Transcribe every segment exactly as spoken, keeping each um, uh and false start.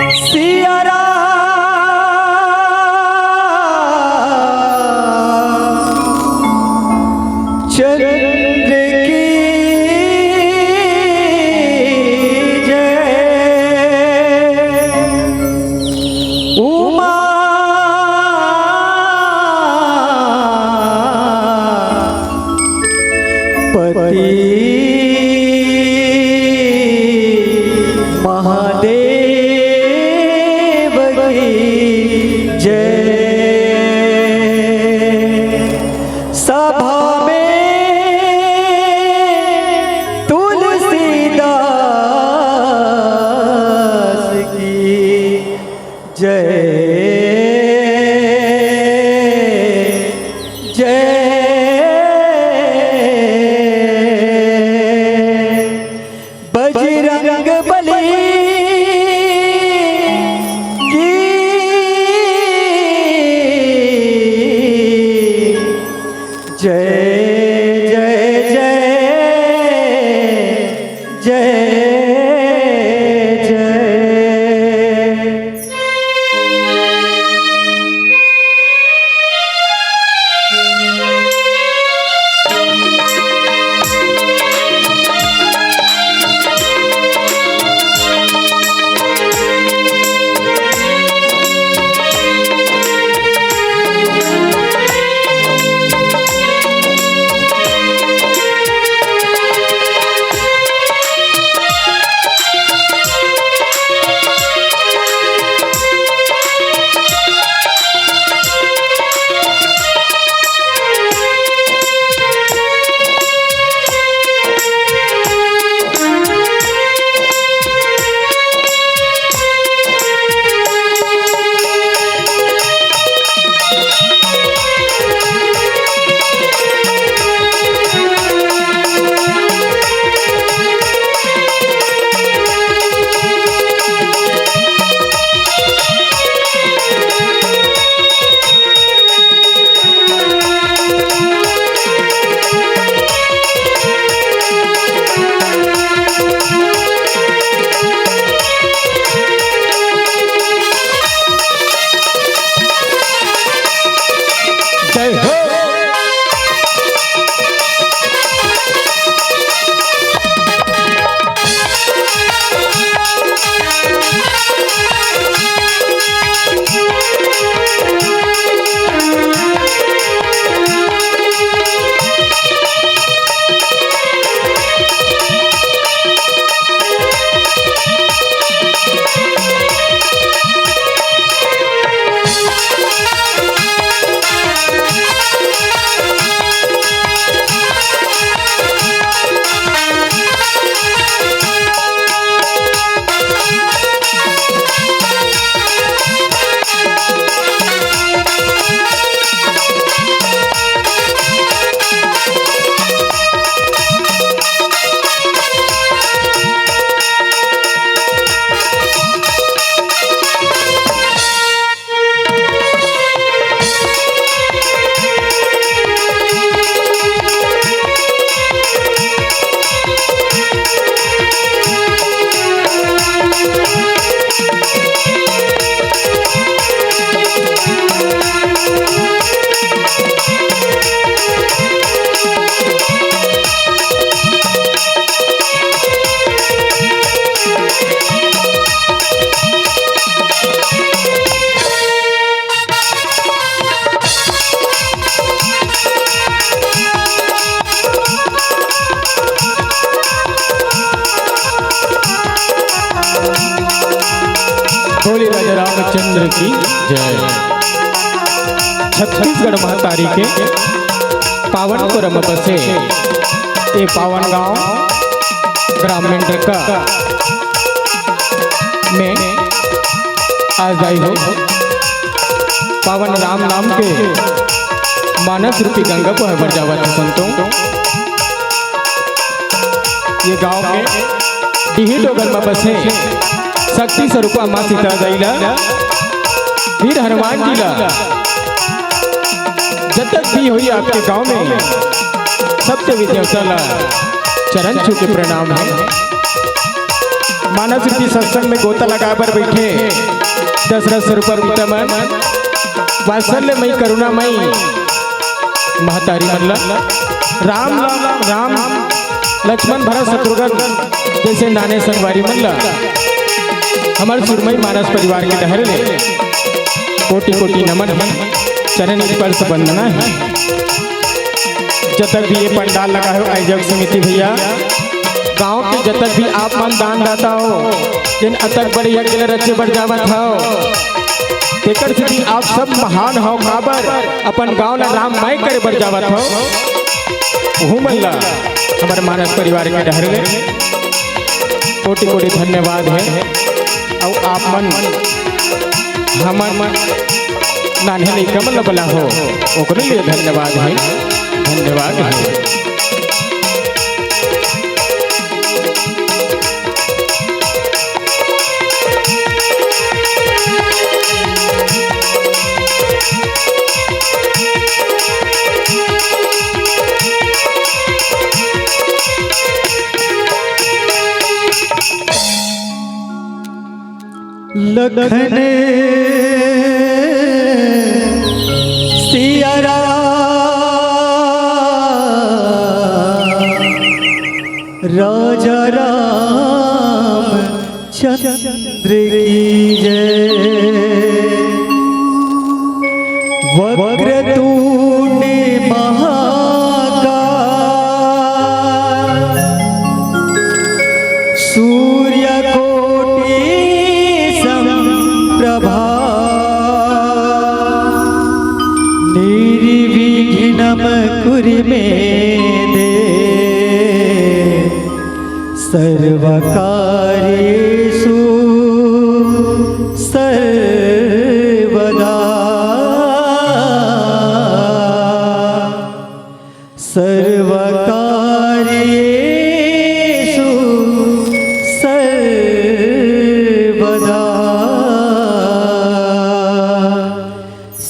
सिया राम चंद्र की जय। उमा पति महादेव की जय। सभा में तुलसीदास की जय, जय। बजरंग बली की जय, जय, जय, जय, जय। जय हो। बोले राजा रामचंद्र की जय। छत्तीसगढ़ महतारी के पावन पुरम बसे ए पावन गांव ग्राम मेंढरका में आज आई हो पावन राम नाम के मानस रूपी गंगा बहे बर जावत हे संतों। ये गांव में डीही डोगर में बसे शक्ति स्वरूपा माँ सीता दाई ला, वीर हनुमान जी ला, जतक भी होई आपके गांव में, सब देवी देवता ला चरण छू के प्रणाम है। मानस रूपी सत्संग में गोता लगाए बर बैठे दशरथ स्वरूपा पिता मन, वात्सल्य मई करुणा मई महतारी मन ला, राम, राम, लक्ष्मण, भरत, शत्रुघ्न जैसे नाने संगवारी मन ला हमर सुरमई मानस परिवार के डहर ले कोटि कोटि नमन है, चरण स्पर्श वंदना है। जतक भी ये पंडाल लगा है, आयोजक समिति भैया, गांव के जतक भी आप मन दान दाता हो, जेन अतक बड़े यज्ञ ल रचे बर जावत हो, तेकर सेती आप सब महान हो, काबर अपन गांव ला राममय करे बर जावत हो। उहू मन ला हमर मानस परिवार के डहर ले कोटि कोटि धन्यवाद है। अउ आप मन हमन नान्हे लइका मन ल बला हो, ओकरे लिए धन्यवाद है, धन्यवाद है। लखन सिया राम, राजा राम चंद्र की जय। वक्रतुंड महाकाय, सूर्यकोटि समप्रभा, निर्विघ्नं कुरु मे देव, सर्वकार्येषु सर्वदा। सर्वकार्येषु सर्वदा।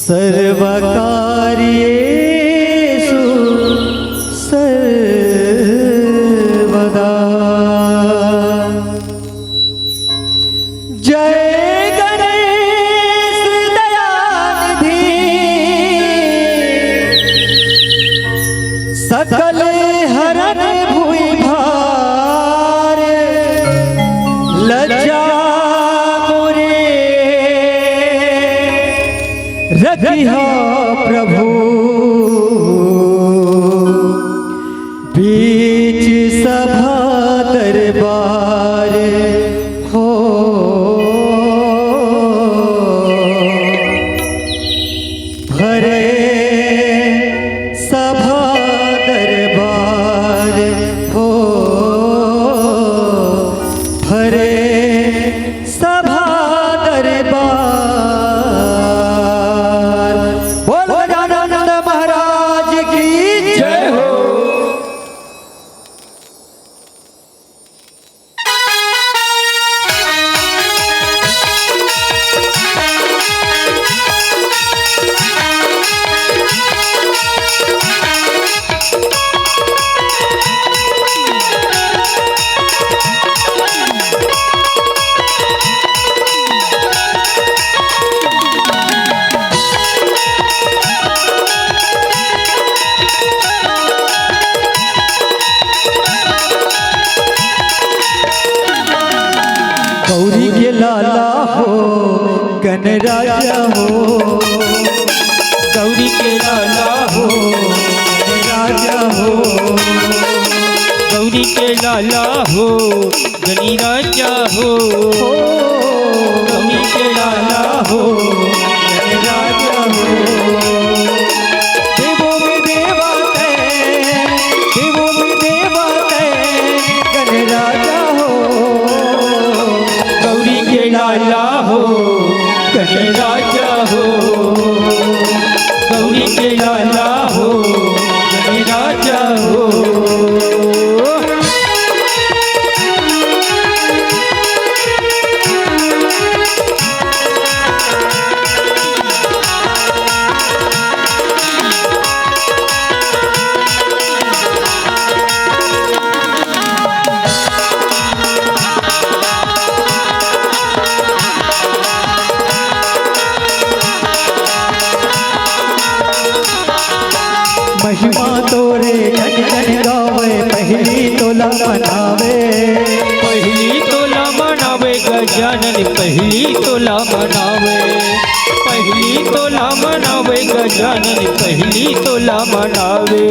सर्वकार्येषु सर्वदा। जय गणेश दयानिधि, सकल हरन भुइ भार, लज्जा मोरे रखिहा प्रभु, बीच सभा दरबार हो। भरे सभा दरबार हो, भरे सभा दरबार। बोल गजानंद महाराज की जय हो। गौरी के लाला हो, गणराजा हो। गौरी के लाला हो, गणराजा हो। गौरी के लाला हो, गणराजा हो। गौरी के लाला हो, गणराजा हो। देवों में देवा तैं, देवों में देवा तैं, गणराजा हो। गौरी के लाला हो, गणराजा हो। गौरी के लाला हो, गणराजा हो। महिमा तोरे जन जन गावे, पहिली तोला मनावे। पहिली तोला मनावे गजानन, पहिली तोला मनावे। पहिली तोला मनावे गजानन, पहिली तोला मनावे।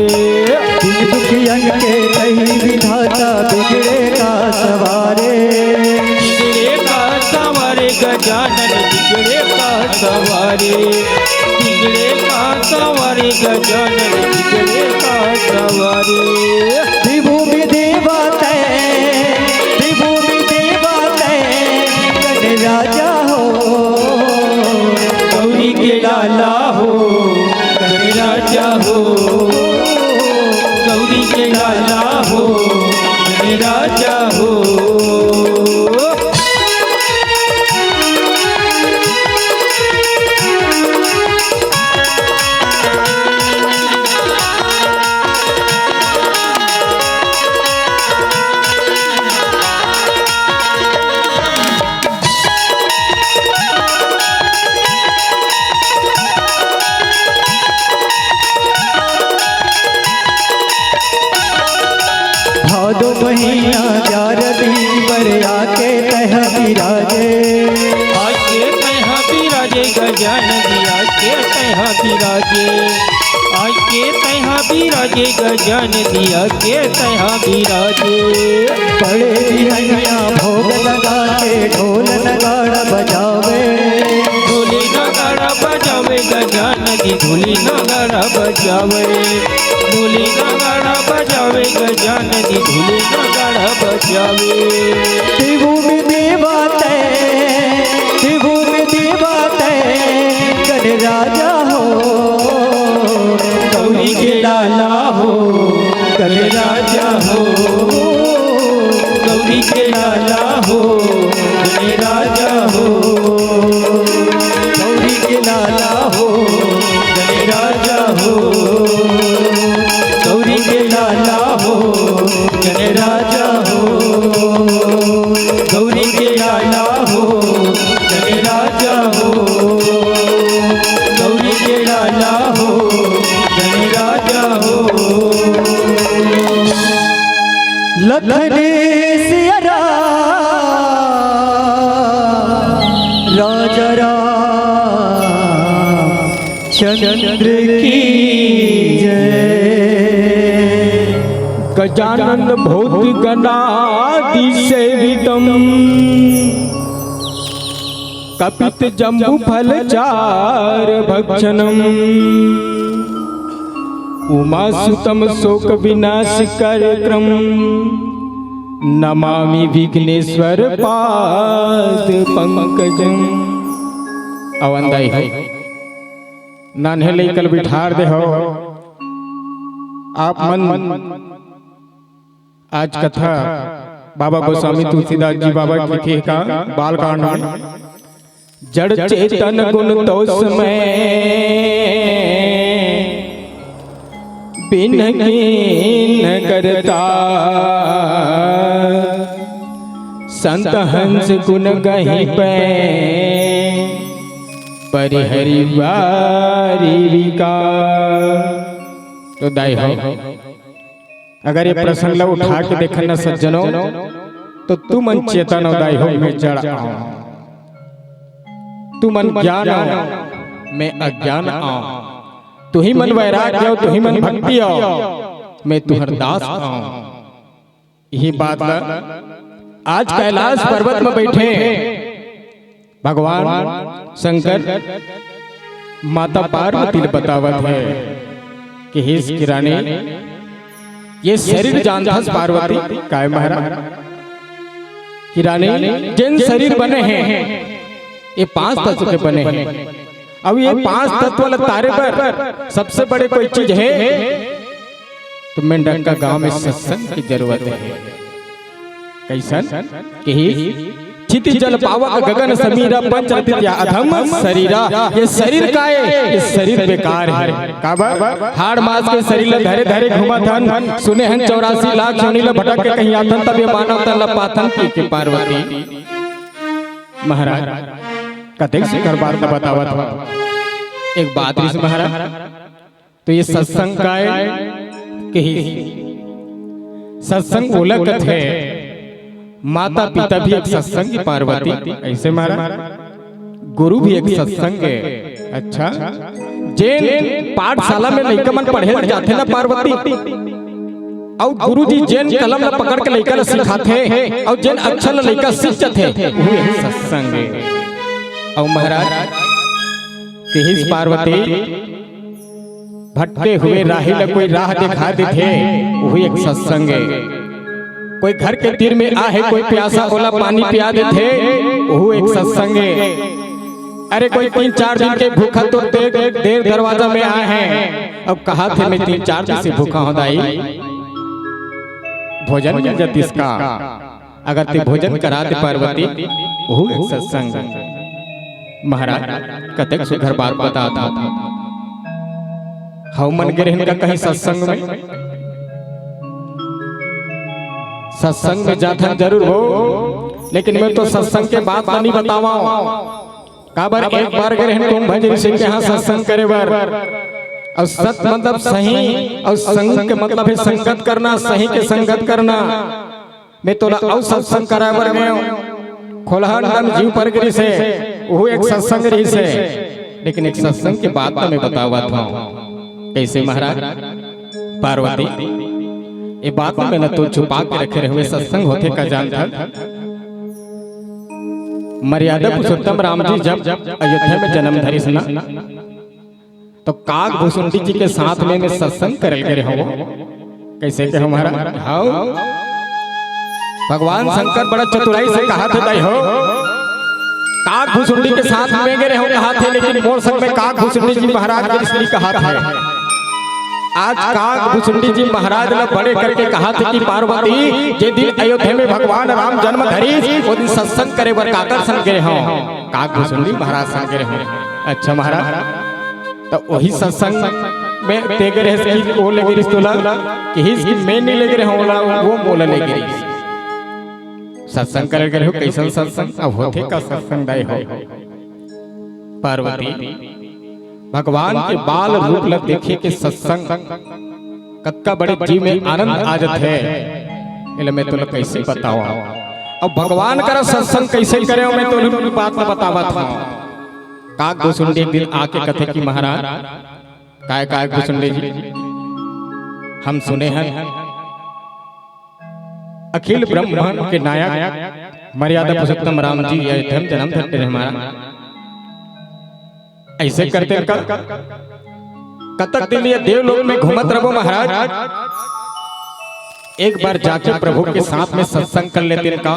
दिन दुखियन के कही विधाता, बिगड़े का सवारे। बिगड़े का सवारे गजानन, बिगड़े का सवारे। बिगड़े का सवारे गजानन, बिगड़े का सवारे। त्रिभुवन देवा तैं, त्रिभुवन देवा तैं, गण राजा हो। गौरी के लाला हो, गण राजा हो। गौरी के लाला हो, गण राजा हो। भादो महीना ग्यारह दिन पर आके तैं बिराजे। आके तैं बिराजे गजानन जी, आके तैं बिराजे। आके तैं बिराजे गजानन जी, आके तैं बिराजे। बड़े बिहनिया भोग लगा के ढोल नगाड़ा बजावे। ढोली नगाड़ा बजावे गजानन जी, ढोली नगाड़ा बजावे। ढोली नगाड़ा बजावे गजानन जी, ढोली नगाड़ा बजावे। त्रिभुवन देवा तैं, त्रिभुवन देवा तैं, गण राजा हो। गौरी के लाला हो, गण राजा हो। गौरी के लाला हो, गण राजा हो। गौरी के लाला हो, गण राजा हो। गौरी के लाला हो, गण राजा हो। गौरी के लाला हो, गण राजा हो। गौरी के लाला हो, गण राजा हो। लखन सिया राम, राजा राम चंद्र की जय। गजानन भूत गणादि सेवितम, कपित जम्बू फल चार भक्षणम। उमा सुतम शोक विनाश कार्यक्रम, नमामि विघ्नेश्वर पाद पंकजम। अवंदाई है। नान्हे लइका ल बिठार दे हो। आप मन आज कथा बाबा गोस्वामी तुलसीदास जी बाबा के कथे का बाल कांड में, जड़ चेतन गुण दोष में भिन्न कीन्ह करता, संत हंस गुण गहि पै परिहरि बारी विकार। तो दाई हो, अगर ये प्रसंग ला उठा के देखन न सज्जनों, तो तुमन चेतन हो दाई हो, मैं जड़ आंव। तुमन ज्ञान आंव, मैं अज्ञान आंव। तुही मन वैराग्य आंव, तुही मन भक्ति आंव, मैं तुहर दास आंव। यही बात ला आज कैलाश पर्वत में बैठे भगवान शंकर माता पार्वती ल बतावत हे कि हे किरानी, ये शरीर जानथस पार्वती, काय महाराज? किरानी, जेन शरीर बने हे, ये पांच तत्व के बने हे। अब ये पांच तत्व ल तारे बर सबसे बड़े कोई चीज हे, तो मेंढक का गांव में सत्संग की जरूरत हे। कैसन? कही, क्षिति जल पावक गगन समीरा, पंच रतित या अधम शरीरा। ये शरीर का हे? ये शरीर बेकार हे। काबर? हाड़ मांस के शरीर ल धरे धरे घूमत हन, सुने हन चौरासी लाख योनि ल भटक के कहीं आथन, तब ये मानव तन ल पाथन की, की पार्वती। महाराज, कतेक सुंदर बात ल बतावत हो। एक बात रिस महाराज, तो ये सत्संग काय? कही सत्संग ओला कथे, माता पिता भी एक सत्संग हे पार्वती। ऐसे महाराज, गुरु भी एक सत्संग हे। अच्छा, जेन पाठशाला में लइका मन पढ़े ला जाथे ना पार्वती, अउ गुरुजी जेन कलम ला पकड़ के लइका ला सिखाथे, अउ जेन अक्षर ला लइका सीख जाथे, वो एक सत्संग हे। अउ महाराज, कहिस पार्वती, भटके हुए राही ला कोई राह दिखा देथे, वही एक सत्संग हे। कोई घर के तीर में आहे, कोई प्यासा ओला पानी पिया देथे, वही एक सत्संग हे। अरे कोई तीन चार दिन के भूखा तो देर, देर दरवाजा में आए हैं, अब कहाथे मैं तीन चार दिन से भूखा हूँ दाई, भोजन मिल जातिस का। अगर ते भोजन करा दे पार्वती, वहू एक सत्संग। महाराज, कतेक सुघर बात बतात हव। हव मन गे रहेन का कहीं सत्संग में? सत्संग में जाथन जरूर हो, लेकिन मैं तो सत्संग के बात ला नइ बतावंव। काबर एक बार गे रहेन कुंभ झरी सिंह के यहाँ सत्संग करे बर। अउ सत मतलब सही, अउ संग के मतलब हे संगत करना, सही के संगत करना। मैं तोला अउ सत्संग कराए बर गेंव, खोलहा अंडा में जीव पर गिरिस हे, वहू एक सत्संग रहिस हे, लेकिन एक सत्संग के बात ला मैं बतावत हंव। कइसे महाराज? पार्वती, ये बात ला मैं ला तो छुपा के रखे रहेंव, सत्संग होथे का जानथस? मर्यादा पुरुषोत्तम राम जी जब अयोध्या में जनम धरिस ना, तो काग भुसुंडी जी के साथ में मैं सत्संग करे ला गे रहेंव। कइसे के हमारा? हव। भगवान शंकर बड़ा चतुराई से कहाथे दाई हो, काग भुसुंडी के साथ में गे रहेंव कहाथे, लेकिन मोर संग में काग भुसुंडी जी महाराज के इसलिए कहाथे। आज काग भुसुंडी जी महाराज ला बड़े करके कहाथे कि पार्वती, जे दिन अयोध्या में भगवान राम जनम धरिस, वो दिन सत्संग करे बर काकर संग गे रहेंव, काग भुसुंडी महाराज संग गे रहेंव। अच्छा महाराज, त वही सत्संग में ते गे रहेस कि वो ले गे रिहिस तोला, कहिस कि मैं नइ ले गे रहेंव ओला, वो मोला ले गे रिहिस। सत्संग करे गे रहेंव, कइसन सत्संग? अब होथे का सत्संग दाई हो? पार्वती, भगवान के बाल रूप ला देखे के सत्संग, कतका बड़े जी में आनंद आ जाथे, एला मैं तोला कइसे बतावंव? अब भगवान करा सत्संग कइसे करेंव, मैं तोला बात ला बतावत हंव। काग भुसुंडी एक दिन आके कथे कि महाराज, काय काग भुसुंडी जी, हम सुने हन अखिल ब्रह्मांड के नायक मर्यादा पुरुषोत्तम राम जी अयोध्या में जनम धरे हमारा। अइसे करते का कतक दिन ये देवलोक में घूमत रहबो महाराज, एक बार जाके प्रभु के साथ में सत्संग कर लेते का,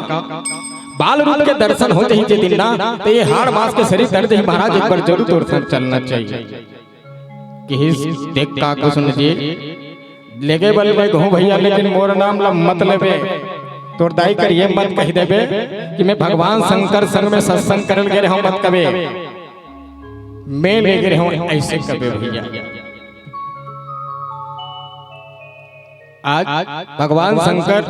बाल रूप के दर्शन हो जाही जे दिन ना, तो ये हाड़ मास के शरीर दर्द ही महाराज, एक बार जरूर तोर संग चलना चाहिए। कहिस देख काग भुसुंडी जी, लेगे बल में घूम भैया, लेकिन मोर नाम ला मत लेबे, तोर दाई कर ये मत कहि देबे कि मैं भगवान शंकर संग में सत्संग करे ला गे रहेंव, मत कबे, मैं ले गे रहेंव, अइसे कबे भैया। आज भगवान शंकर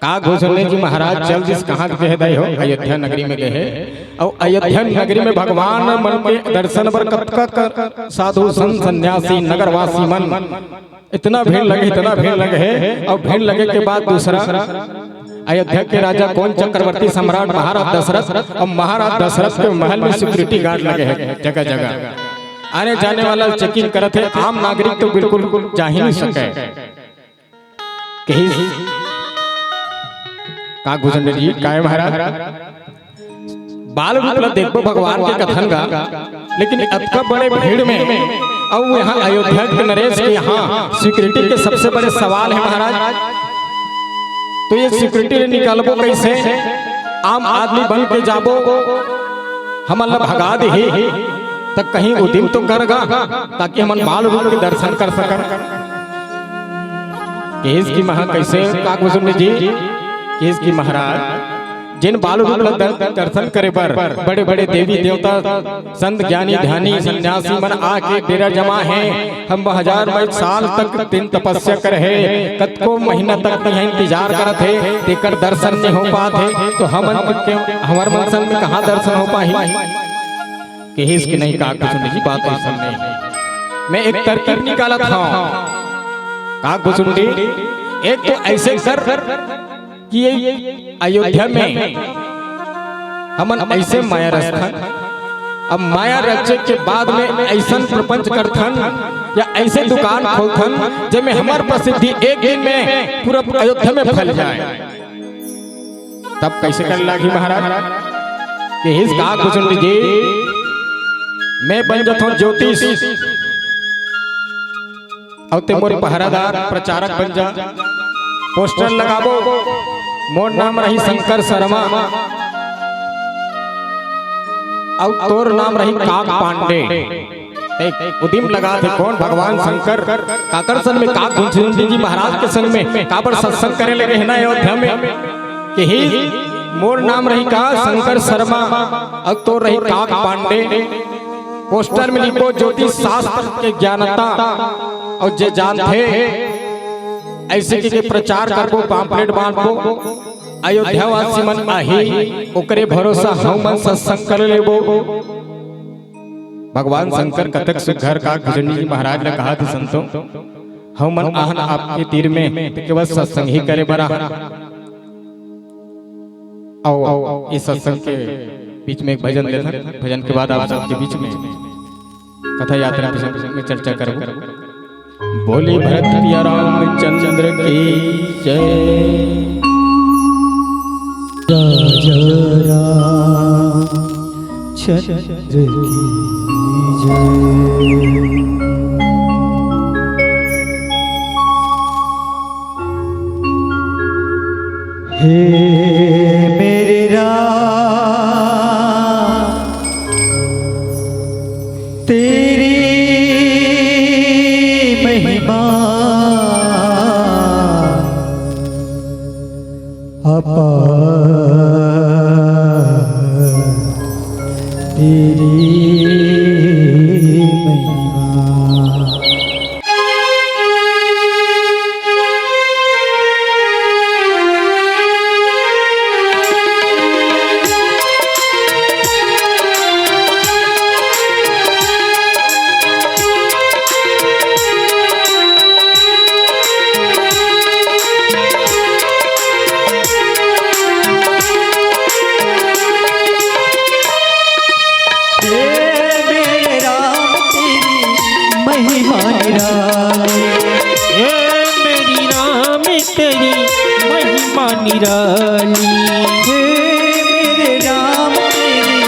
काग भुसुंडी जी महाराज चल दिस, कहाँ गे हे दाई हो? अयोध्या नगरी में गे हे। अउ अयोध्या नगरी में भगवान मन के दर्शन बर कतका कर साधु संत सन्यासी नगरवासी मन इतना भीड़ लगे, इतना भीड़ लगे हे। अउ भीड़ लगे के बाद दूसरा अयोध्या के राजा कौन चक्रवर्ती सम्राट महाराज दशरथ, अउ महाराज दशरथ के महल में सिक्योरिटी गार्ड लगे हे जगह जगह। आने जाने वाला चेकिंग करत हे, आम नागरिक तो बिल्कुल जा ही नइ सके। कहिस काग भुसुंडी जी, काय महाराज? बाल रूप ला देखबो भगवान के कथन गा, लेकिन अतका बड़े भीड़ में, अउ यहाँ अयोध्या के नरेश के यहाँ सिक्योरिटी के सबसे बड़े सवाल हे महाराज। तो ये सिक्योरिटी ले निकालबो कइसे? आम आदमी बन के जाबो, हमन ला भगा देही, त कहीं उदिम तो करगा, ताकि हमन बाल रूप के दर्शन कर सकन। कहिस कि महा कइसे काग भुसुंडी जी? कहिस कि महाराज, जेन बाल रूप ला दर-, दर्शन करे बर बड़े-बड़े देवी देवता, संत ज्ञानी ध्यानी सन्यासी मन आके डेरा जमा हे, हम हजार मई साल तक दिन तपस्या करे हे, कतको महीना तक इहाँ इंतजार करत हे, तेकर दर्शन नइ हो पात हे, तो हमन के, हमर मन संग में कहाँ दर्शन हो पाही? कहिस कि नहीं काग भुसुंडी जी, बात अइसन नइ हे। मैं एक तरकीब निकालत हंव। का गुसुंडी, एक तो अइसे कर कि ये अयोध्या में हमन अइसे माया रचथन, अब माया रचे के बाद में अइसन प्रपंच करथन या अइसे दुकान खोलथन, जेमे हमर प्रसिद्धि एक दिन में पूरा अयोध्या में फैल जाए। तब कइसे करे लागही महाराज? कहिस का गुसुंडी जी, मैं बन जाथंव ज्योतिष, अउ तैं मोर पहरादार प्रचारक बन जा। पोस्टर लगाबो, मोर नाम रही शंकर शर्मा, अउ तोर नाम रही काक पांडे। देख, उदिम लगाथे कोन, भगवान शंकर काकर संग में, काक गुसुंडी जी महाराज के संग में काबर सत्संग करे लगे हे ना अयोध्या में। कहिस मोर नाम रही का शंकर शर्मा, अउ तोर रही काक पांडे। पोस्टर में लिखबो ज्योतिष शास्त्र के ज्ञानता, अउ जे जानथे अइसे के, के प्रचार करबो, पाम्पलेट बांटबो। अयोध्या वासी मन आही, ओकरे भरोसा हमन सत्संग कर लेबो। भगवान शंकर कतक सुघर काक गुसुंडी जी महाराज ला कहाथे संतो, हमन आहन आपके तीर में, त केवल सत्संग ही करे बर आहन। अउ, अउ, इस सत्संग के बीच में एक भजन लेथन, भजन के बाद आप सबके बीच में कथा यात्रा विषय में चर्चा करबो। बोले भरत प्रिया रामचंद्र की जय। राजा रामचंद्र की जय। हे मेरे राम, तेरी महिमा अपार, तेरी महिमा। हे मेरे राम तेरी महिमा निराली। हे मेरी राम तेरी महिमा निराली। हे मेरे राम तेरी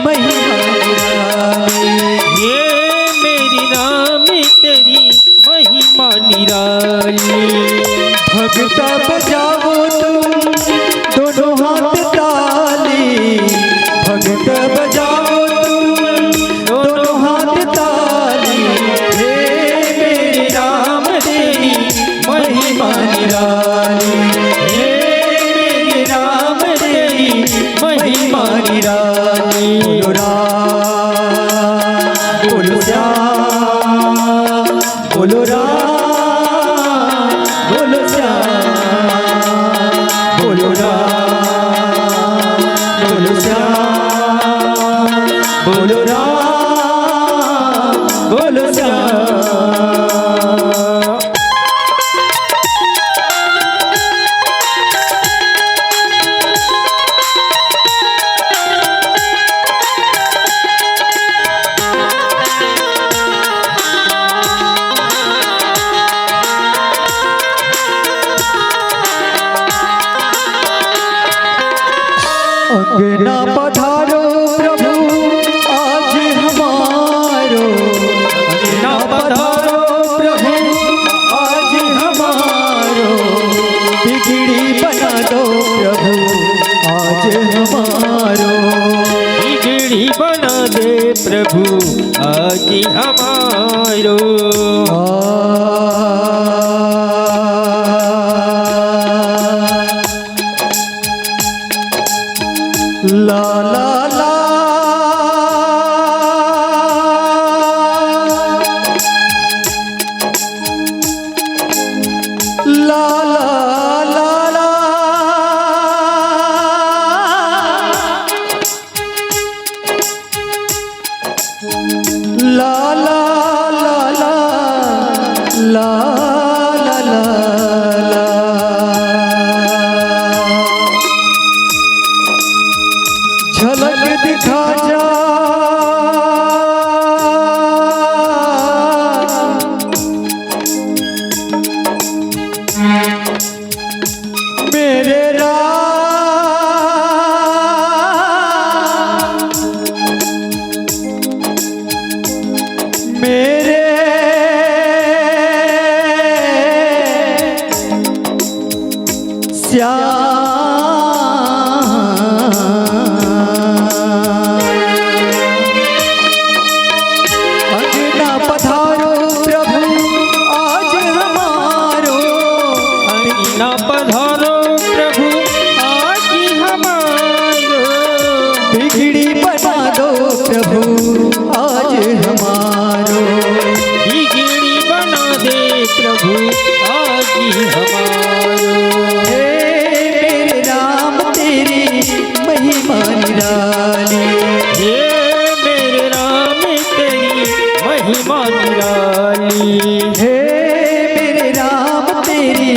महिमा निराली। हे मेरी राम तेरी महिमा निराली। भगता बजाओ तुम दोनों हाथ ताली, भगता बजाओ तुम दोनों हाथ ताली। हे मेरे राम तेरी महिमा निराली, हे मेरे राम तेरी महिमा निराली। बोलो राम, बोलो श्याम, बोलो राम, बोलो श्याम, बोलो राम, बोलो श्याम, बोलो राम, बोलो श्याम। अंगना पधारो प्रभु आज हमारो, अंगना पधारो प्रभु आज हमारो, बिगड़ी बना दो प्रभु आज हमारो। बिगड़ी बना दे प्रभु आज हमारो। आ, ला, ला, ला। ला, ला, ला, ला। ला, ला, ला, ला। ला ला ला ला, झलक दिखा जा। मेरे राम, मेरे श्याम। अंगना पधारो प्रभु आज हमारो। अंगना पधारो प्रभु आज हमारो। बिगड़ी बना दो प्रभु आज हमारो। बिगड़ी बना दे प्रभु आज हमारो। हे मेरे राम तेरी महिमा निराली। हे मेरे राम तेरी महिमा निराली। हे मेरे राम तेरी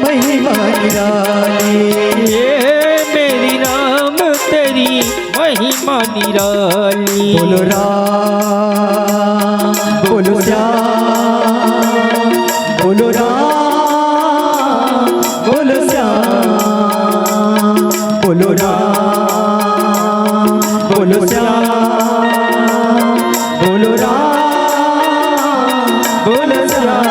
महिमा निराली। हे मेरी राम तेरी महिमा निराली। बोलो राम, बोलो श्याम, बोलो राम, बोलो श्याम, बोलो राम, बोलो श्याम, बोलो राम, बोलो श्याम।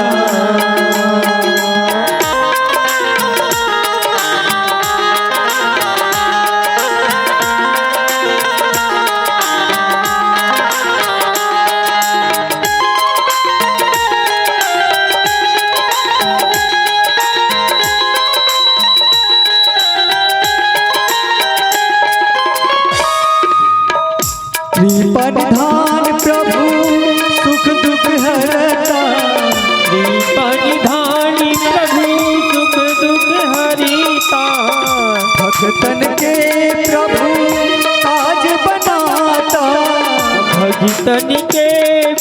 कृपा निधान प्रभु सुख दुख हरता। कृपा निधान प्रभु सुख दुख हरता। भक्तन के प्रभु काज बनाता। भक्तन के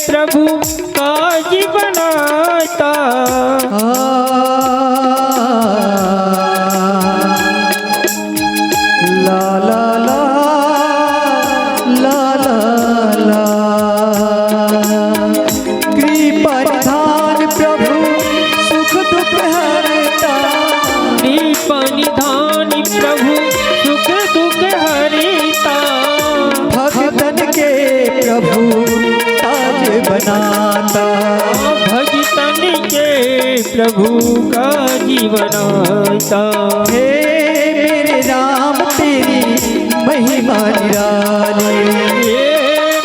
प्रभु काज बनाता। आ, ला, ला, ला, ला, ला, ला। कृपा निधान प्रभु सुख दुख हरता। कृपा निधान प्रभु सुख दुख हरता। भक्तन के प्रभु ताज बनाता। भक्तन के प्रभु काज बनाता। हे मेरे राम तेरी महिमा निराली। हे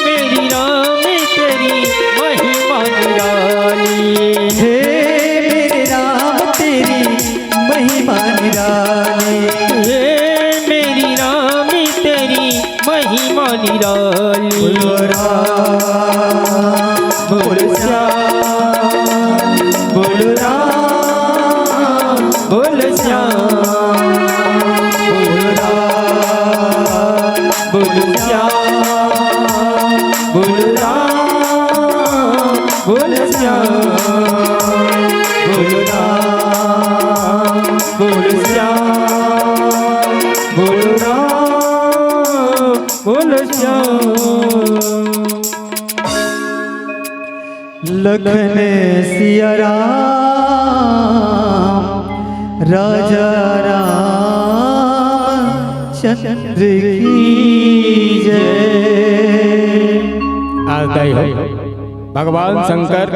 मेरी राम तेरी महिमा निराली। हे मेरे राम तेरी महिमा निराली। हे मेरी राम तेरी महिमा निराली। बोलो राम, बोलो श्याम, बोलो राम, बोलो श्याम, बोलो राम, बोलो श्याम, बोलो राम, बोलो श्याम, बोलो राम, बोलो श्याम, बोलो राम, बोलो श्याम। लखन सिया राम, राजा रामचंद्र की जय। आज दाई हो भगवान शंकर।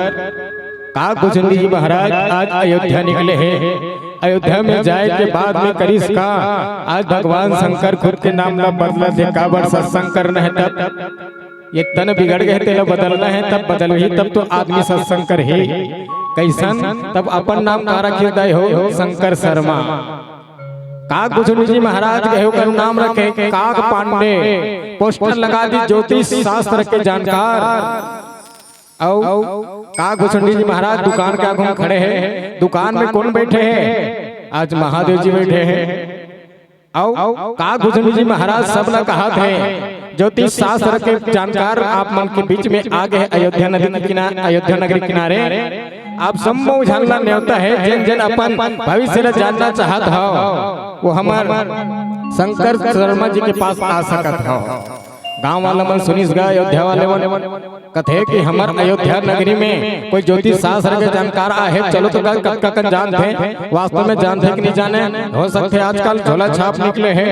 का कुछ नहीं जी महाराज, आज अयोध्या निकले हे। अयोध्या में जाए के बाद में करिस का, आज भगवान शंकर खुद के नाम ला बदला दे। काबर? सत्संग करना हे तब। ये तन बिगड़ गए, तेला बदलना हे तब बदलही, तब तो आदमी सत्संग करही। कइसन? तब अपन नाम का रखे दाई हो? शंकर शर्मा। का कुछ नहीं जी महाराज कहे ओकर नाम रखे काक पांडे। पोस्टर लगा दी, ज्योतिष शास्त्र के जानकार। अउ का कुछ नहीं जी महाराज दुकान के आगू में खड़े हे। दुकान में कोन बैठे हे? आज महादेव जी बैठे हे। अउ का कुछ नहीं जी महाराज सब ला कहत हे, ज्योतिष शास्त्र के जानकार आप मन के बीच में आ गे हे अयोध्या नदी के किनारे, अयोध्या नगरी किनारे। आप समूह झन ला नेवता हे, जेन जेन अपन भविष्य ला जानना चाहत हव, वो हमर शंकर शर्मा जी के पास आ सकत हव। गांव वाला मन सुनिस गा, अयोध्या वाले मन कथे कि हमर अयोध्या नगरी में कोई ज्योतिष शास्त्र के जानकार आहे, चलो तो कल कतका कन जानथे, वास्तव में जानथे कि नहीं जाने। हो सकथे आजकल झोला छाप निकले हे,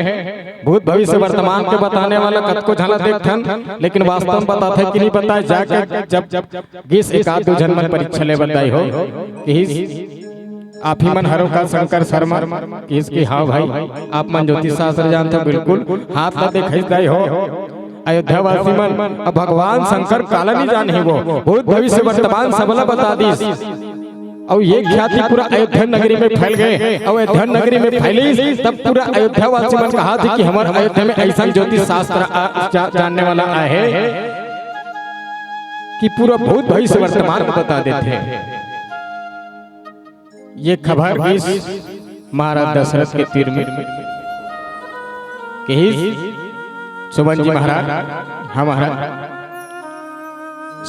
भूत भविष्य वर्तमान के बताने वाला कतको झन ला देखथन, लेकिन वास्तव में बताथे कि नहीं बताए, जाके जब, जब गिस एक आध दू झन मन परीक्षा ले बताई हो कि आप ही मन हरो का शंकर शर्मा? किस की हाँ भाई, आप मन ज्योतिष शास्त्र जानते हो, बिल्कुल हाथ ला देखई दाई हो। अयोध्या वासी मन अब भगवान शंकर काला नहीं जान ही वो, भूत भविष्य वर्तमान सबला बता दीस। और ये ख्याति पूरा अयोध्या नगरी में फैल गए। और अयोध्या नगरी में फैलिस, तब पूरा अयोध्या वासी मन कहा थी कि हमर अयोध्या में ऐसा ज्योतिष शास्त्र आ- जा- जानने वाला आहे कि पूरा भूत भविष्य वर्तमान बता देथे। ये खबर इस महाराज दशरथ के तीर में कहिस, सुमन जी महाराज, हाँ महाराज,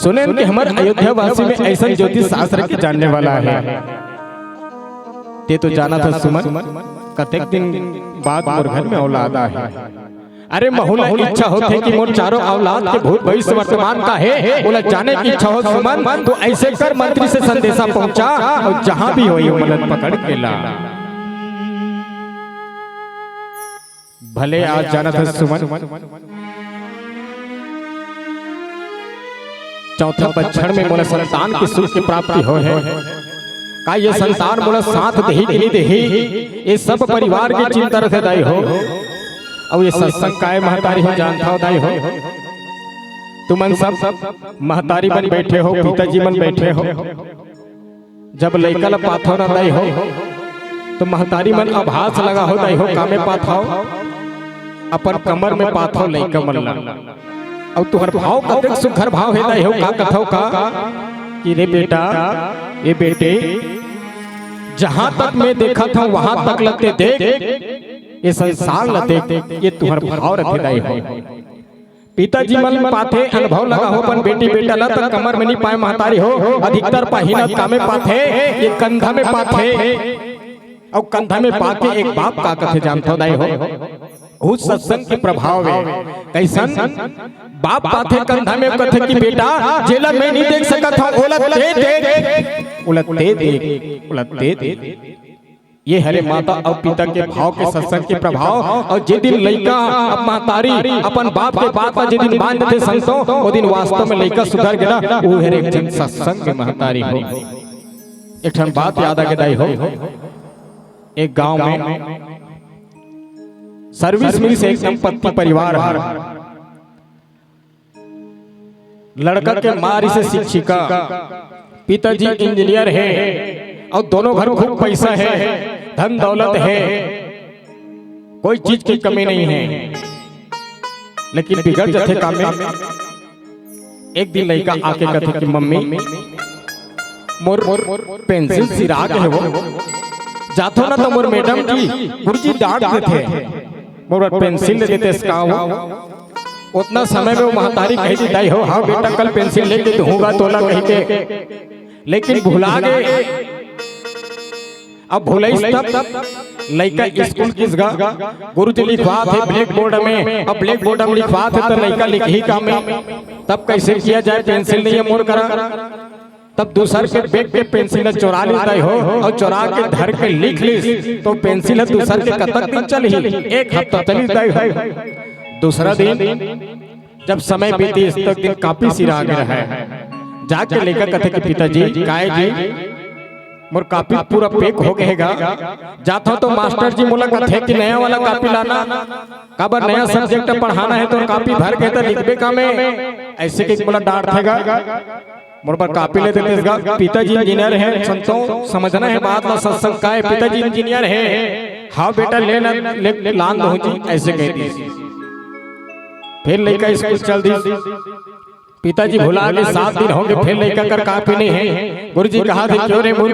सुनेन कि हमर अयोध्या वासी में ऐसा ज्योतिष शास्त्र के जानने वाला है। ते तो जाना था सुमन, कतेक दिन बाद मोर घर में औलाद आहे। अरे महू ला इच्छा होथे कि मोर चारों औलाद के भूत भविष्य वर्तमान का हे, ओला जाने की इच्छा हो सुमन, तो ऐसे कर मंत्री से संदेशा पहुंचा और जहां भी होही ओमन पकड़ के ला। भले आज जानत हस सुमन, चौथा बच्छर में मोला संतान के सुख की प्राप्ति होय हे। का ये संतान मोला साथ देही कि नहीं देही, ये सब परिवार के चिंता रथे दाई हो। अउ ये सत्संग काय महतारी हो जानत हव दाई हो, तुमन सब महतारी मन बैठे हो, पिताजी मन बैठे हो, जब लइका ल पाथव ना दाई हो, तो महतारी मन आभास लगा हो दाई हो, का में पाथव? अपन कमर में पाथव लइका मन ला। अउ तुहर भाव कतेक सुघर भाव हे दाई हो, का कथव का कि रे बेटा, ए बेटे, जहां तक मैं देखत हंव, वहां तक ल ते देख, ये संसार ल देख, ये तुहर भाव रथे दाई हो। पिताजी मन पाथे, अनुभव लगा हो अपन बेटी बेटा ला, त कमर में नहीं पाए महतारी हो, अधिकतर पहिनत का में पाथे, ये कंधा में पाथे, अउ कंधा में पाके एक बाप का कथे जानथव दाई हो, उस सत्संग के प्रभाव में कैसन बाप पाथे कंधा में, कथे कि बेटा, जेला मैं नहीं देख सकत हंव, ओला ते देख, ओला ते देख, ओला ते देख। ये हरे माता अउ पिता के भाव के सत्संग के प्रभाव। अउ जे दिन लइका अब महतारी अपन बाप के बात ला जे दिन मान देथे संतो, ओ दिन वास्तव में लइका सुधर गे ना, वो हरे एक ठन सत्संग के महतारी हो। एक ठन बात याद आ गे दाई हो, एक गांव में सर्विस मिलिस, एक दंपत्ति परिवार हे। लड़का के माँ रिहिसे शिक्षिका, पिताजी इंजीनियर हे, अउ दोनों घर खूब पैसा हे, धन दौलत हे, कोई चीज की कमी नहीं हे, लेकिन बिगड़ जथे काम में। एक दिन लइका आके कथे कि मम्मी, मोर पेंसिल सिरा गे हे वो, जाथव ना तो मोर मैडम जी, गुरुजी डांट देथे, मोर पेंसिल ले देते इसका वो। उतना समय में वो महतारी कही थी, दाई हो, हाँ बेटा, कल पेंसिल लेके दूंगा तोला कही के, लेकिन भुला गे। अब भुलाइस तब लइका स्कूल गिस गा, गुरुजी लिखवाथे ब्लैक बोर्ड में, अब ब्लैक बोर्ड में लिखवाथे त लइका लिखही का में, तब कैसे किया जाए, पेंसिल नहीं है मोर करा। तब दूसर के बैग के पेंसिल ला चोरा लिस दाई हो, अउ चोरा के धर के लिख लिस, तो पेंसिल ह दूसर के कतक दिन चलही, एक हफ्ता चलिस दाई हो। दूसरा दिन जब समय बीतिस, तक दिन कापी सिरा गे रहे। जाके लइका कथे कि पिताजी, काय जी, मोर कापी पूरा पैक हो गे हे गा। जाथव तो मास्टर जी मोला कथे कि नया वाला कापी लाना, काबर नया सब्जेक्ट पढ़ाना हे, तो कापी भर के त लिखबे का में, ऐसे के मोला डांटथे गा। मोर बर कापी ले देतेस गा। पिताजी इंजीनियर हे, संतो, समझना हे बात ला, सत्संग काय, पिताजी इंजीनियर हे। हाँ बेटा, ले ना, ले, ले, लान दो जी, ऐसे कह दिस। फिर लइका स्कूल चल दिस। पिताजी भुला गे, सात दिन हो गे, फिर लइका कर कापी नहीं हे। गुरुजी कहा थे, क्यों रे मुर,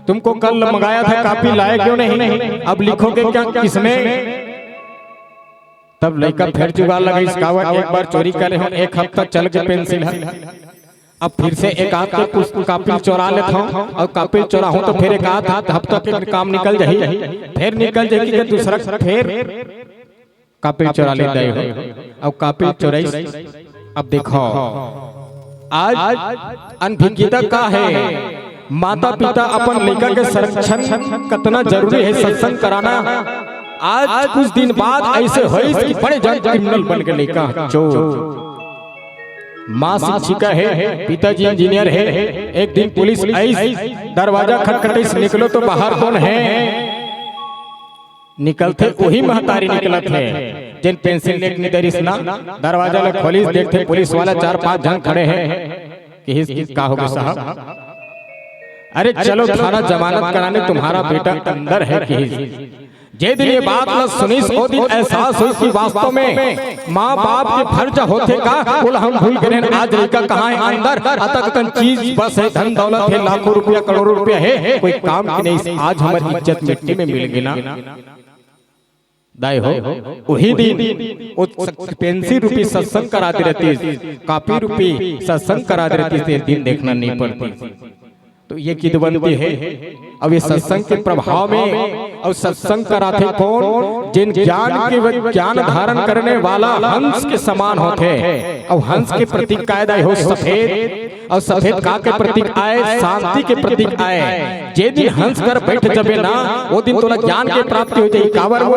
तुमको कल मंगाया था कापी, लाए क्यों नहीं? अब लिखोगे क्या किसमें? तब लइका फेर जुगाड़ लगाइस, काबर एक बार चोरी करे हंव, एक हफ्ता चल के पेंसिल ह, अब फिर से एक आध के पुस्त-, कापी चोरा लेथंव, अउ कापी चोराहूं तो फेर एक आध हफ्ता के काम निकल जाही, फेर निकल जाही कि दूसरा फेर कापी चोरा ले दाई हो, अउ कापी चोराइस। अब देखो, आज अनभिज्ञता का हे, माता पिता अपन लइका के संरक्षण कतना जरूरी हे, सत्संग कराना। आज कुछ दिन बाद अइसे होइस कि बड़े जान क्रिमिनल बन के लइका चोर। माँ शिक्षिका हे, पिताजी इंजीनियर हे। एक दिन पुलिस आइस, दरवाजा खटखटाइस, निकलो तो बाहर कोन हे? निकलथे, उही महतारी निकलत हे, जेन पेंसिल लेके निकलिस ना, दरवाजा ल खोलिस, देखथे पुलिस वाला चार पांच झन खड़े हे, किहिस कि का होगे साहब? अरे चलो थाना जमानत कराने, तुम्हारा बेटा अंदर है, किहिस। जे दिन ये बात ल सुनिस, ओ दिन एहसास होइस कि वास्तव में माँ बाप के फर्ज होथे का, ओला हम भूल गे रहेन। आज लइका कहाँ हे? अंदर। अतक अकन चीज बस हे, धन दौलत हे, लाखों रुपया, करोड़ों रुपया हे, कोई काम के नहीं। आज हमर इज्जत मिट्टी में मिल गे ना। दाई हो, उही दिन ओ स-, पेंसिल रूपी सत्संग करा दे रहतिस, कापी रूपी सत्संग करा दे रहतिस, ते दिन देखना नहीं पड़तिस। तो ये किदवंती हे। अब ये सत्संग के प्रभाव में, अउ सत्संग कराथे कोन? जेन ज्ञान के व-, ज्ञान धारण करने वाला हंस के समान होथे। अउ हंस के प्रतीक काय दाई हो? सफेद। अउ सफेद का के प्रतीक आय? शांति के प्रतीक आय। जे दिन हंस कर बैठ जबे ना, ओ दिन तोला ज्ञान के प्राप्ति हो जाही। काबर वो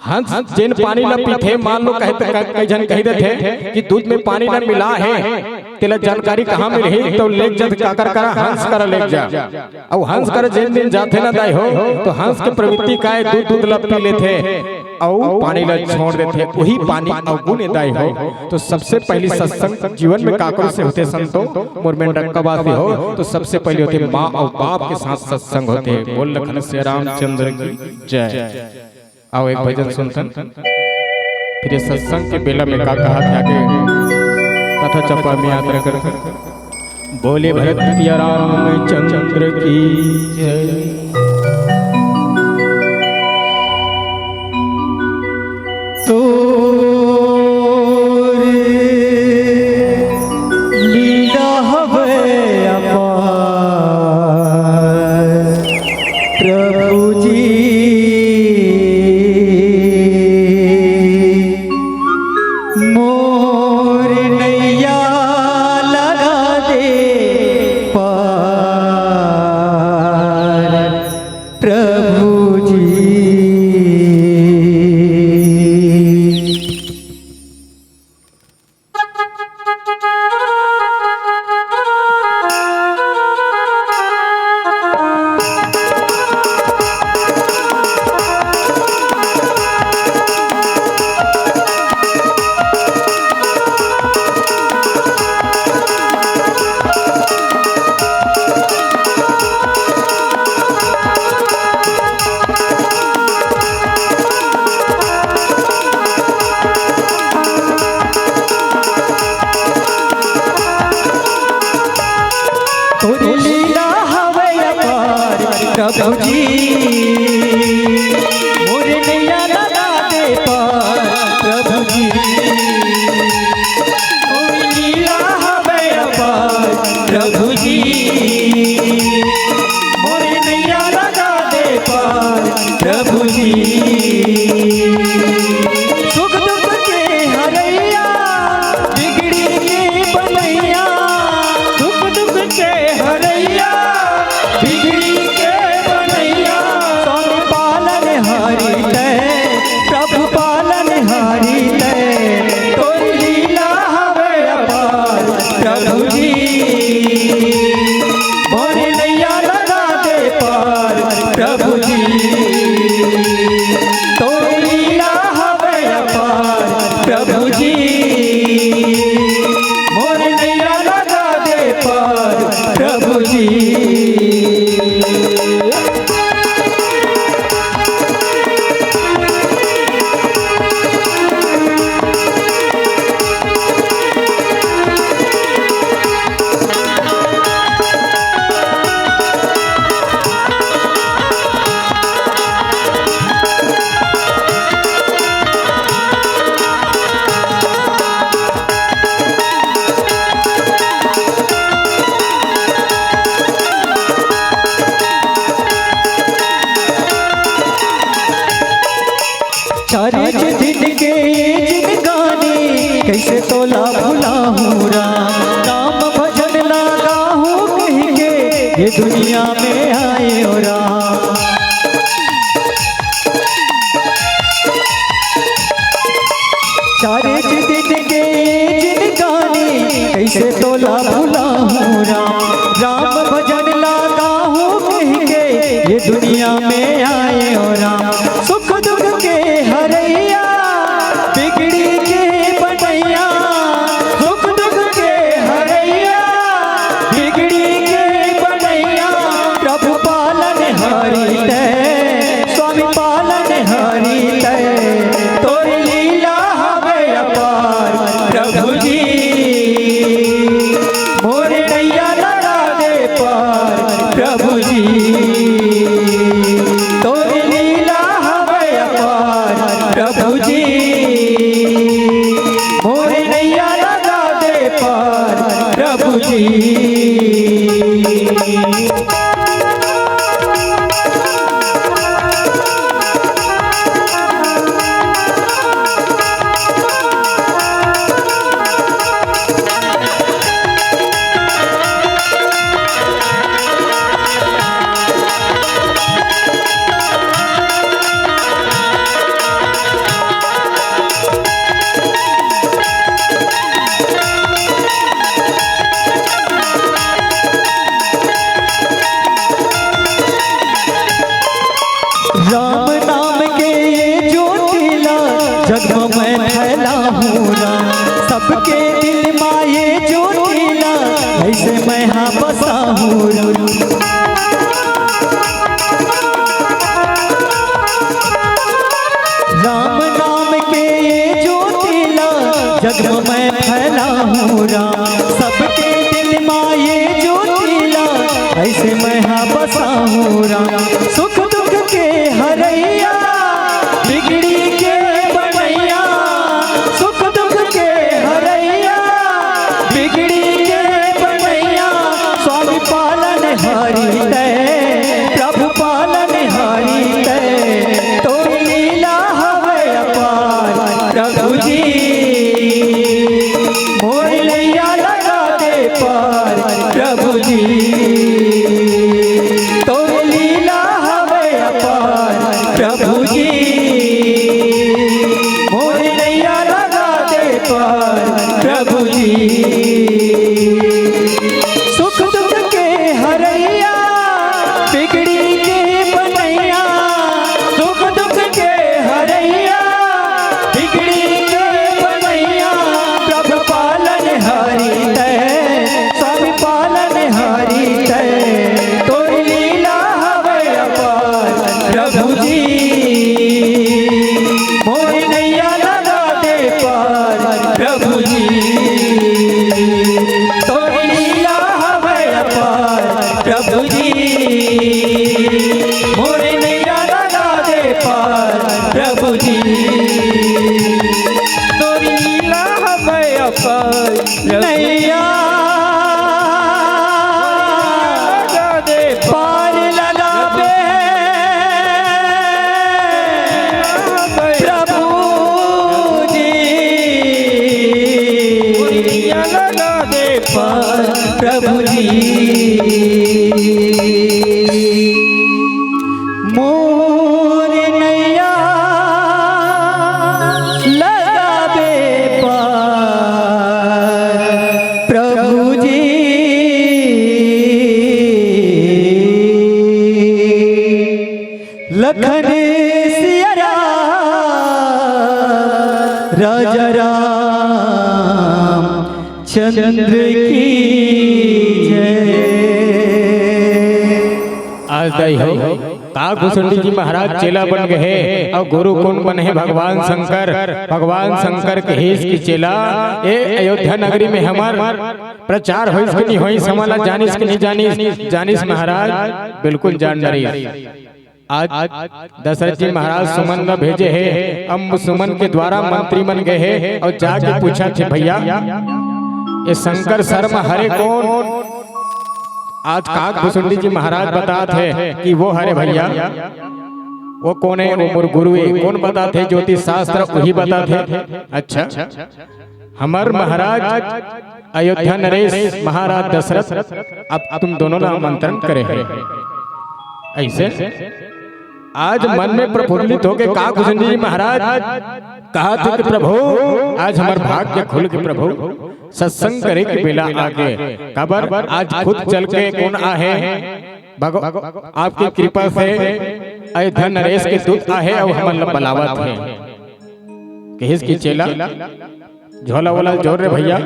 हंस जेन पानी ल पीथे, मान लो कहे त, क-, कई झन कहि देथे कि दूध में पानी ल मिला हे, तेला जानकारी कहाँ मिलही? तो लेके जा काकर करा, हंस करा लेके जा। अउ हंस करा जेन दिन जाथे ना दाई हो, तो हंस के प्रवृत्ति काय, दूध, दूध ल पी लेथे अउ पानी ल छोड़ देथे, उही पानी अवगुण ए दाई हो। तो सबसे पहली सत्संग जीवन में काकरो से होथे संतो, मोर मेंढरक्का वासी हो, तो सबसे पहली होथे माँ अउ बाप के साथ सत्संग होथे। बोल लखन सिया रामचंद्र की जय। आओ एक भजन सुनथन, फिर ये सत्संग के बेला में का कहाथे आगे, कथा चंपा में यात्रा करथन। बोले भरत प्रिया रामचंद्र की जय। तोर लीला हवे अपार प्रभु जी, मोर नैया लगा दे पार प्रभु जी। तोर लीला हवय अपार प्रभु जी, मोर नैया लगा दे पार प्रभु जी। तोर लीला हवय अपार प्रभु जी, मोर नैया लगा दे पार प्रभु जी। सुख दुख के हरैया, बिगड़ी के बनैया, सुख दुख के हरैया, बिगड़ी के बनैया। स्वामी पालनहारी तैं, प्रभु पालनहारी तैं, तोर लीला हवे अपार प्रभु जी। मोर से तोला भुलाहूँ राम, राम भजन लगाहूँ कहि के ये दुनिया में आए हो राम। चारे दिन के जिनगानी, कइसे तोला भुलाहूँ राम, राम भजन लगाहूँ कहि के ये दुनिया में आए हो राम। सुख दुख के हरैया, बिगड़ी के बनैया, सुख दुख के हरैया, बिगड़ी के बनैया, प्रभु पालनहारी तैं, स्वामी पालनहारी तैं, तोर लीला हवे अपार प्रभु जी। मोर नैया लगा दे पार प्रभु जी, तोर लीला हवे अपार प्रभु जी। मोर नैया लगा दे पार प्रभु जी। राम नाम के ये ज्योति ला जग म मैं फैलाहूँ राम, सबके दिल मा ये ज्योति ला ऐसे मैं हा बसाहूँ राम। राम नाम के ये ज्योति ला जग म मैं फैलाहूँ राम, सबके दिल मा ये ज्योति ला ऐसे मैं हा बसाहूँ राम। सुख दुख के हरैया, बिगड़ी के बनैया, सुख दुख के हरैया, बिगड़ी के बनैया, स्वामी पालनहारी तैं, प्रभु पालनहारी तैं, तोर लीला हवे अपार प्रभु जी। मोर नैया लगा दे पार प्रभु जी, तोर लीला हवे अपार प्रभु जी। मोर नैया लगा दे पार प्रभु जी। सुख दुख के हरैया, बिगड़ी के बनैया, सुख दुख के हरैया, बिगड़ी के बनैया, प्रभु पालनहारी तैं, स्वामी पालनहारी तैं, तोर लीला हवे अपार प्रभु जी। मोर नैया लगा दे पार प्रभु जी, तोर लीला हवे अपार प्रभु जी। मोर नैया लगा दे पार प्रभु जी, तोर लीला हवे अपार। नैया पार लगाबे प्रभु जी, पार प्रभु जी। मोर नैया लगाबे पार प्रभु जी। लखन सिया राम, राजा राम चंद्र की जय। आज दाई हो, काक भुसुंडी जी महाराज चेला बन गए हे अउ गुरु कोन बने हे? भगवान शंकर। भगवान शंकर कहेस कि चेला, ए अयोध्या नगरी में हमर प्रचार होइस कि नहीं होइस, हमन ला जानिस कि नहीं जानिस? जानिस महाराज, बिल्कुल जान डरिस। आज दशरथ जी महाराज सुमन ला भेजे हे, अब सुमन के द्वारा मंत्री मन गए हे अउ जाके पूछत हे, भैया, ये शंकर शर्मा हरे कोन? आज काक भुसुंडी जी महाराज बतात हे कि वो हरे भैया, वो कोन हे? वो मोर गुरु हे। कोन बतात हे? ज्योतिष शास्त्र उही बतात हे। अच्छा, हमर महाराज अयोध्या नरेश, महाराज दशरथ, अब तुम दोनों ला आमंत्रण करे हे। अइसे आज मन में प्रफुल्लित होके का कुसुम जी महाराज कहत हे कि प्रभु, आज हमर भाग्य खुल गे प्रभु, सत्संग करे के बेला आगे। काबर आज खुद चल के कोन आहे? भगव-, आपके कृपा से अयोध्या नरेश के दूत आहे अउ हमन ला बलावत हे। कहिस कि चेला, झोला वोला जोर रे भइया,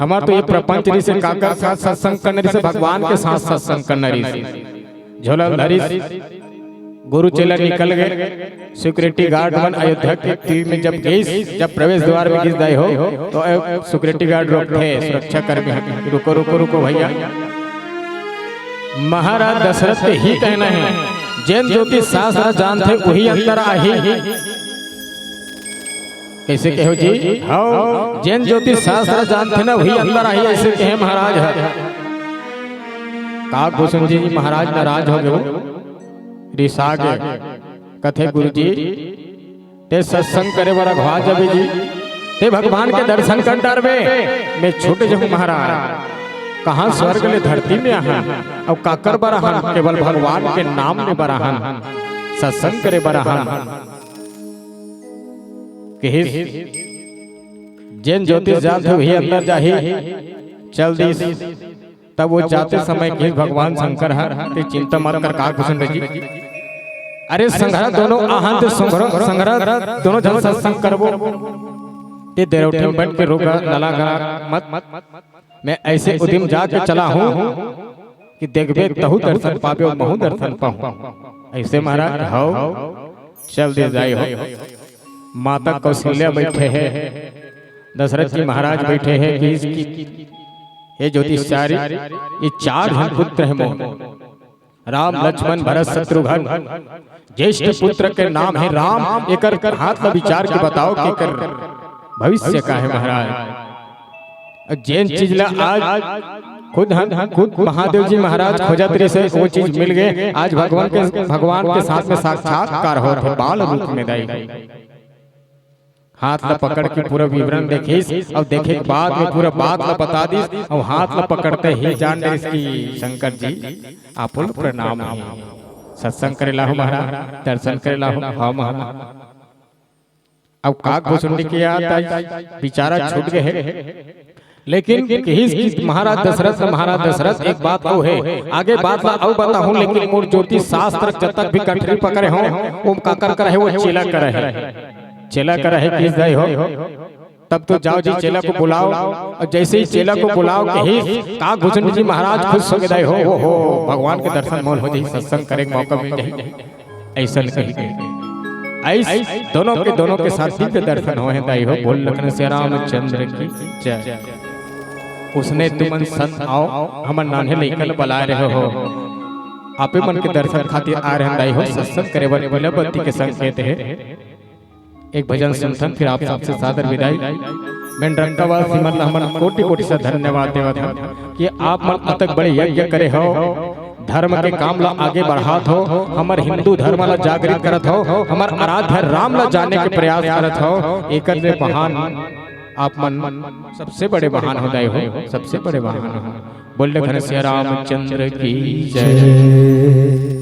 हमर तो ये प्रपंच रिहिसे, काकर साथ सत्संग करना रिहिसे, भगवान के साथ सत्संग करना रिहिसे। झोला धरिस, गुरु चेला निकल गे। सिक्योरिटी गार्ड मन अयोध्या के तीर में जब गइस, जब प्रवेश द्वार में गइस दाई हो, तो ए, सिक्योरिटी गार्ड रोकथे, सुरक्षा कर्मी ह, "रुको, रुको, रुको भइया, महाराज दशरथ के ही कहना हे, जेन ज्योतिष शास्त्र जानथे, उही अंदर आही।" कइसे कहे हो जी? हव, जेन ज्योतिष शास्त्र जानथे ना, उही अंदर आही, अइसे कहे महाराज ह। का कुसुम जी महाराज नाराज हो गे, रिसा गे, कथे, "गुरु जी, तें सत्संग करे बर अघवा जाबे जी, तें भगवान के दर्शन कर डारबे, मैं छूट जाहूं महाराज। कहां स्वर्ग ले धरती में आहन, अउ काकर बर आहन, केवल भगवान के नाम ले बर आहन, सत्संग करे बर आहन।" कहिस, "जेन ज्योतिष जानथे उही अंदर जाही।" चल दिस। तब वो जाते समय कहिस भगवान शंकर ह, "तें चिंता मत कर।" का कुसुम जी, "अरे संघरा दोनों आहन, तें संघरा, संघरा दोनों झन सत्संग करबो। तें देरौठे में बइठ के रोगा लला गला मत, मैं अइसे उदिम जाके चला हूं कि देखबे तहूं दर्शन पाबे अउ महूं दर्शन पाहूं।" अइसे महाराज, "हव।" चल दे जाय हो। माता कौशल्या बइठे हे, दशरथ जी महाराज बइठे हे कि इसकी, "हे ज्योतिषचारी, ये चार झन पुत्र हे मोर, राम, लक्ष्मण, भरत, शत्रुघ्न। ज्येष्ठ पुत्र के नाम हे राम, एकर हाथ ला विचार के बताव कि एकर भविष्य का हे महाराज?" जेन चीज ला आज खुद हम, खुद महादेव जी महाराज खोजत रिहिसे, वो चीज मिल गे। आज भगवान के, भगवान के साथ में साक्षात्कार होत हे, बाल रूप में दाई। हाथ ला पकड़ के पूरा विवरण देखिस, अउ देखे के बाद में पूरा बात ला बता दिस, अउ हाथ ला पकड़ते ही जान डरिस कि शंकर जी, आपो ला प्रणाम हे। सत्संग करे ला आहूं महाराज, दर्शन करे ला आहूं, हव महाराज। अब काकभुसुंडी के याद आई, बिचारा छूट गे हे। लेकिन कहिस कि महाराज दशरथ, महाराज दशरथ, एक बात अउ हे, आगे बात ला अउ बताहूं, लेकिन मोर ज्योतिष शास्त्र जतक भी गठरी पकड़े हों, ओम काकर करा हे, वो चेला करा हे। चेला करा हे, कहिस दाई हो, तब तो जाव जी, चेला को बुलाव। अउ जइसे ही चेला को बुलाव, कहिस, काकभुसुंडी जी महाराज खुश होगे दाई हो, ओ हो, भगवान के दर्शन मोल हो जाही, सत्संग करे के मौका मिल जाही। अइसन कहि के अइस दोनों के, दोनों के साथ दिव्य दर्शन होए हे दाई हो। बोल लखन सिया रामचंद्र की जय। उसने तुमन संत आव, हमर नान्हे लइका ल बलाय रहे हो, आपे मन के दर्शन खातिर आय रहेन दाई हो। सत्संग करे बर पीला बत्ती के संकेत हे। एक भजन सुनथन, फिर आप सबसे सादर विदाई। मैं डंकावासी मन ला हमन कोटि कोटि से धन्यवाद देवत हन कि आप मन अतक बड़े यज्ञ करे हो, धर्म के काम ला आगे बढ़ात हो, हमर हिंदू धर्म ला जागृत करत हो, हमर आराध्य राम ला जाने के प्रयास करत हो। एकर ले महान आप मन सबसे बड़े महान हो दाई हो, सबसे बड़े महान हो। बोल घन सिया रामचंद्र की जय।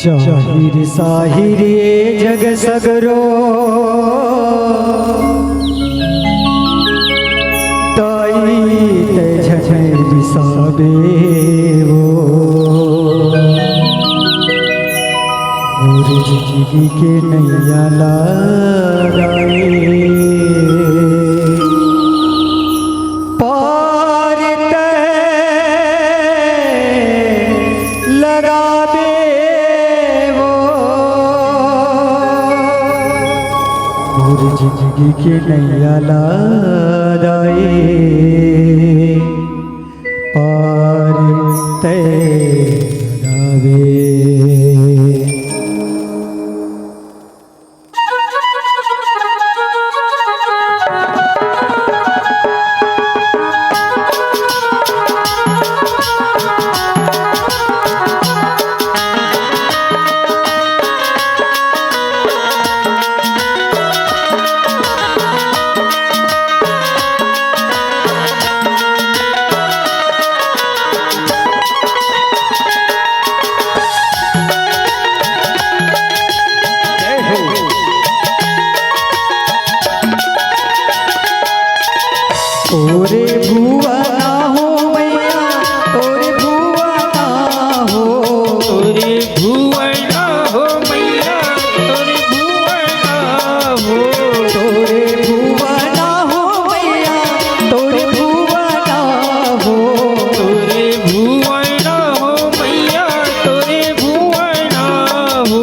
जाहिर साहिर ए जग सगरो, ताई ते झन रिसाबे वो। मोर जिंदगी के नैया ला दाई। पार तैं लगाबे वो। मोर जिंदगी के नैया ला दाई, पार तैं लगाबे। तोरे भुवना हो मैया, तोरे भुवना हो। तोरे भुवना हो मैया, तोरे भुवना हो। तोरे भुवना हो मैया, तोरे भुवना हो। तोरे भुवना हो मैया, तोरे भुवना हो।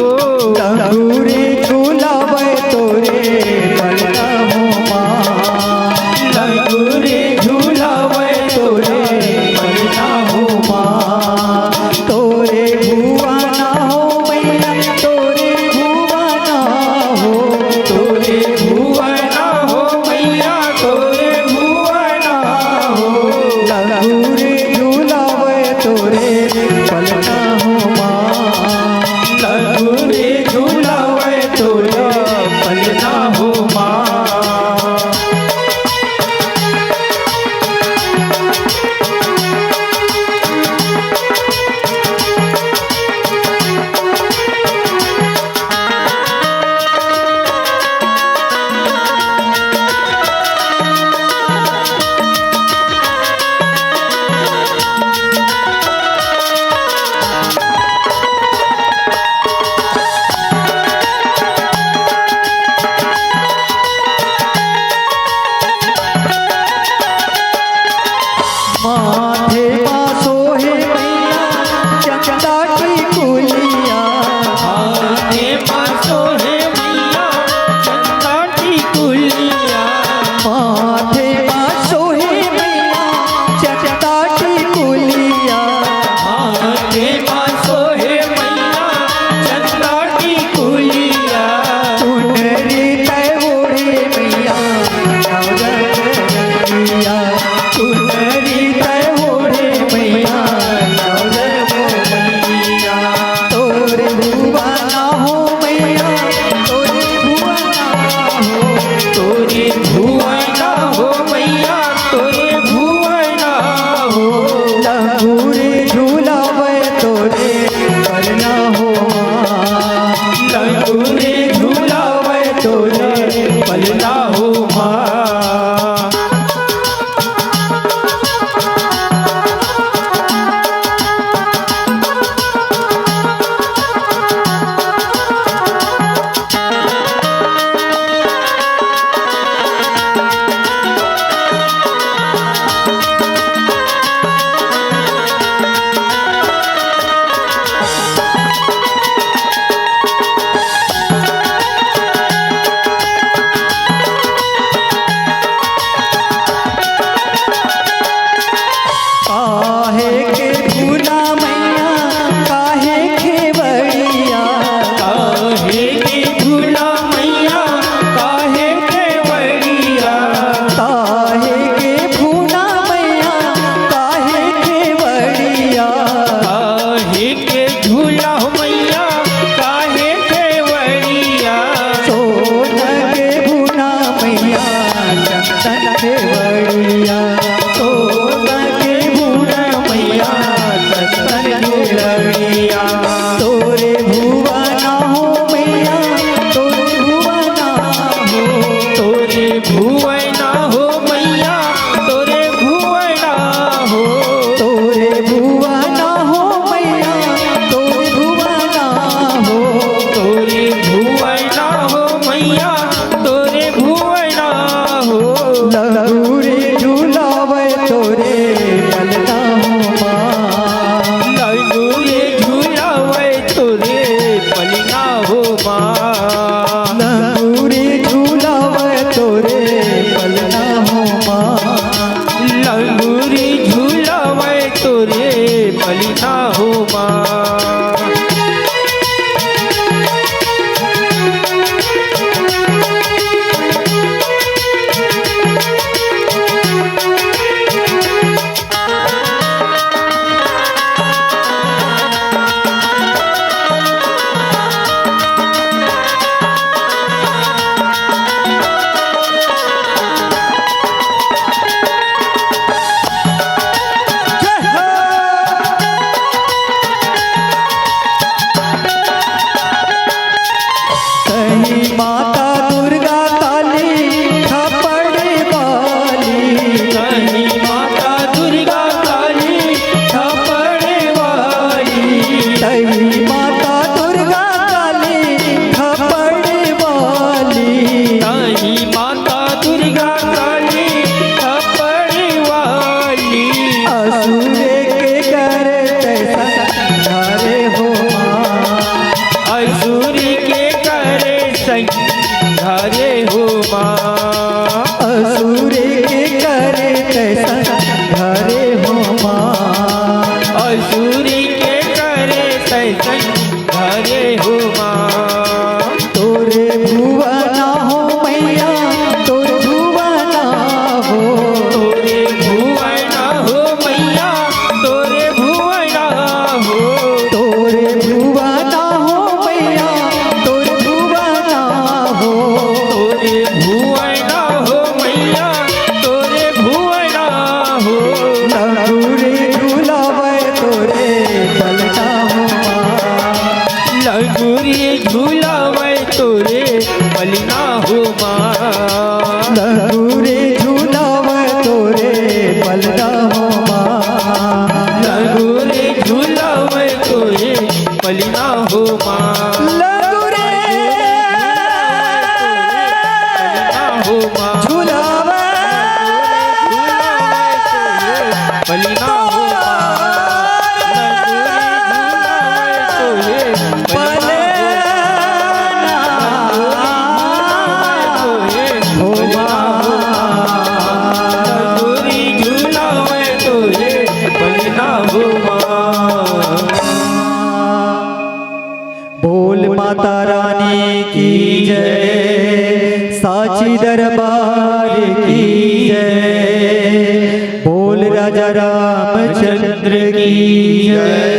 लंगुरी झुलावे तोरे पलना हो माँ। लंगुरी झुलावे तोरे पलना हो माँ। तोरे भुवना हो मैया, तोरे भुवना हो। तोरे भुवना हो मैया, तोरे भुवना हो। लंगुरी झुलावे तोरे पलना हो माँ। लंगुरी झुलावे तोरे पलना हो माँ। माथे मा सोहे मैया चंदा टिकुलिया। माथे मा सोहे मैया चंदा टिकुलिया। माथे मा सोहे मैया चंदा टिकुलिया। माथे मा सोहे मैया चंदा टिकुलिया। चुनरी तै ओढ़े मैया नवरंग रंगिया। चुनरी तै ओढ़े मैया नवरंग रंगिया। तोरे भुवना हो मैया, तोरे भुवना हो। तोरे भुवना हो मैया, तोरे भुवना हो। लंगुरी झुलावे तोरे पलना हो माँ। लंगुरी झुलावे तोरे पलना हो माँ। काहे के भुला मैया, काहे खेवड़िया। काहे के भुला मैया, काहे खेवड़िया। काहे के भुला मैया, काहे खेवड़िया। काहे के झूला हो मैया, काहे खेवड़िया। सोन के भुला मैया, चंदन खेवड़िया। सोन के भुला मैया, चंदन खेवड़िया। तोरे भुवना हो मैया, तोरे भुवना हो। तोरे भुवना हो मैया, तोरे भुवना हो। तोरे भुवना हो मैया, तोरे भुवना हो। तोरे भुवना हो मैया, तोरे भुवना हो। लंगुर दरबार की जय। बोल राजा रामचंद्र की जय।